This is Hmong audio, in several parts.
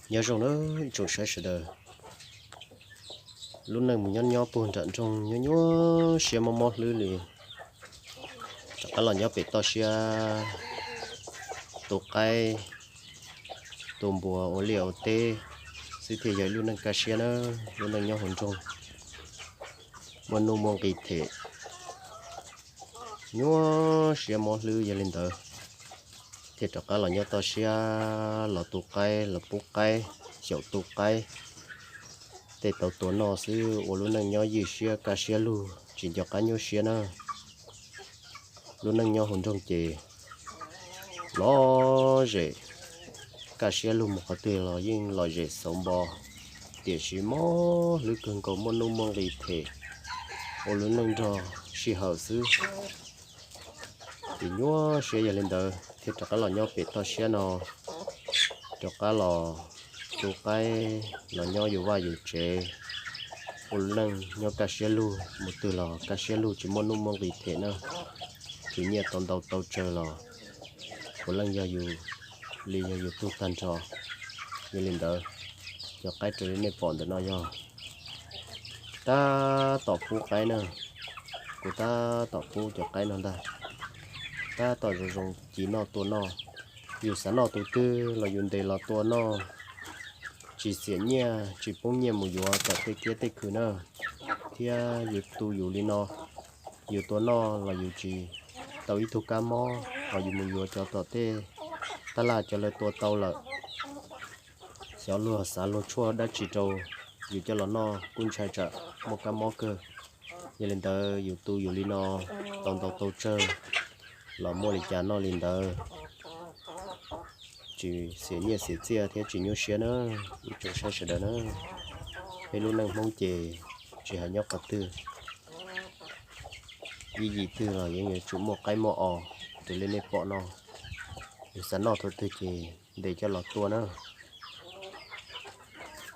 Nyob zoo na ib tsoom saib sawv daws, lub neej mus nyob nyob puag nram nroog nyuaj nyuaj siab mob mob hlwb li, rov qab los nyob pem toj siab tu qaib, tu npua ua liaj ua teb xwb thiaj yog ib lub neej kaj siab na. Lub neej nyob hauv nroog muaj nuj muaj nqis them, nyuaj siab mob hlwb, yog li ntawd thiaj rov qab los nyob toj siab los tu qaib los pub qaib, xyaum tu qaib, tej tau tua noj xwb ua lub neej nyob ywj siab kaj siab lug tsis nco qab nyuaj siab na. Lub neej nyob hauv nroog ces lom zem kaj siab lug mus qhov twg los yeej lom zem xauv npo, tiam sis mob hlwb kawg nkaus muaj nuj muaj nqis them, ua lub neej nrog sij hawm xwb. Ces nyuaj siab, yog li ntawd thiaj rov qab los nyob pem toj siab no, rov qab los tu qaib los nyob yus vaj yus tsev, ua lub neej nyob kaj siab lug, mus twg los kaj siab lug tsis muaj nuj muaj nqis them na. Tus nyiaj tau ntau tau tsawg los puav leej yog yus li, yog yus tug tag nrho. Yog li ntawd cov qaib raws li nej pom ntawm no yog tab tom pub qaib na, kuv tab tom pub cov qaib no ntag, tab tom zoo zoo ci noj tua noj. Yus xav noj tus twg los yus ntes los tua noj, tsis xiam nyiaj tsis poob nyiaj mus yuav tom tej kiab tej khw na. Thiab yus tu yus li no, yus tua noj los yus tsis tau ib tug kab mob, ho yus mus yuav cov tom tej tab laj cov lawv tua tau lawm, xyov luag xav luag tshuaj dab tsi rau yus coj los noj kuj ntshai tsam muaj kab mob kawg. Yog li ntawd yus tu yus li no tau ntau tau tsawg los muaj li cas noj li ntawd, tsis xiam nyiaj xiam txiaj thiab tsis nyuaj siab na. Ib tsoom saib sawv daws na, peb lub neej Hmoob ces tsis hais nyob qhov twg, ib yim twg los yeej yuav tsum muaj qaib muaj os raws li nej pom no. Yus xav noj thaum twg ces ntes coj los tua na.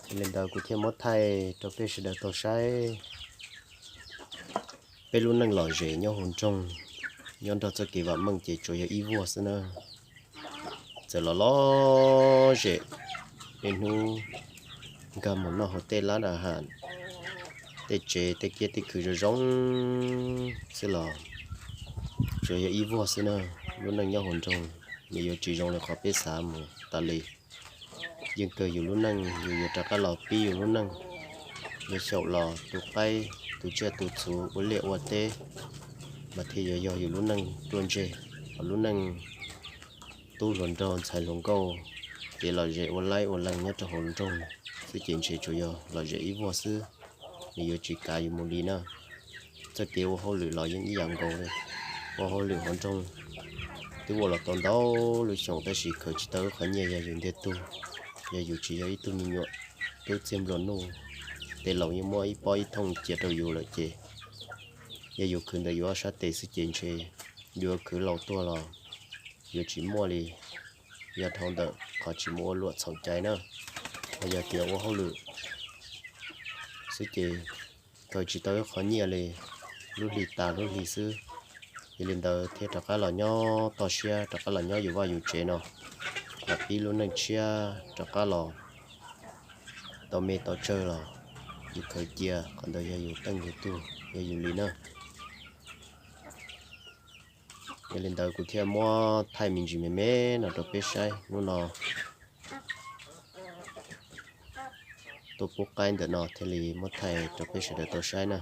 Yog li ntawd kuv thiaj muab thaij rau peb sawv daws tau saib. Peb lub neej lom zem nyob hauv nroog, nyob nrog txoj kev vam meej ces tsuas yog ib vuag xwb na. Txawm los lom zem, niaj hnub nkag mus noj hauv tej lab dab ham, tej tsev tej kiab tej khw zoo zoo xwb los tsuas yog ib vuag xwb na. Lub neej nyob hauv nroog nws yuav tsis zoo li qhov peb xav mus tas li. Yeej kawg yus lub neej yus yuav rov qab los pib yus lub neej, yuav xyaum los tu qaib tu tsiaj tu txhu ua liaj ua teb, mas thiaj yuav yog yus lub neej ruaj ntseg. Hos lub neej tub hluas nraug ntxhais hluas nkauj ces lom zem ua laib ua leeg nyob rau hauv nroog xwb ces ntshe tsuas yog lom zem ib vuag xwb, nws yuav tsis kav yus mus li na. Txoj kev ua hauj lwm los yeej ib yam nkaus li. Ua hauj lwm hauv nroog twb ua los tau ntau lub xyoos tab sis khaws tsis tau ib qho nyiaj yog yus ntiag tug, yog yus tsis yog ib tug me nyuam tub txiag nplua nuj. Tej laus yeej muab ib pob ib thooj cia rau yus lawm ces yog yus khwv ntawm yus ob sab tes xwb ces ntshe yuav khwv laus tuag los yuav tsis muaj li. Yog dhau ntawm qhov tsis mus ua luam txhaum cai na, los yog tias ua hauj lwm xwb ces khaws tsis tau ib qho nyiaj li, lub hli tas lub hli xwb. Yog li ntawd thiaj rov qab los nyob toj siab, rov qab los nyob yus vaj yus tsev no, los pib lub neej tshiab rov qab los tau me tau tsawg los yus khaws cia, qhov ntawd yog yus teej yus tug, yog yus li na. Yog li ntawd kuv thiaj muab thaij me ntsis me me no rau peb saib. Hnub no tuaj pub qaib ntawm no thiaj li muab thaij rau peb sawv daws tau saib na.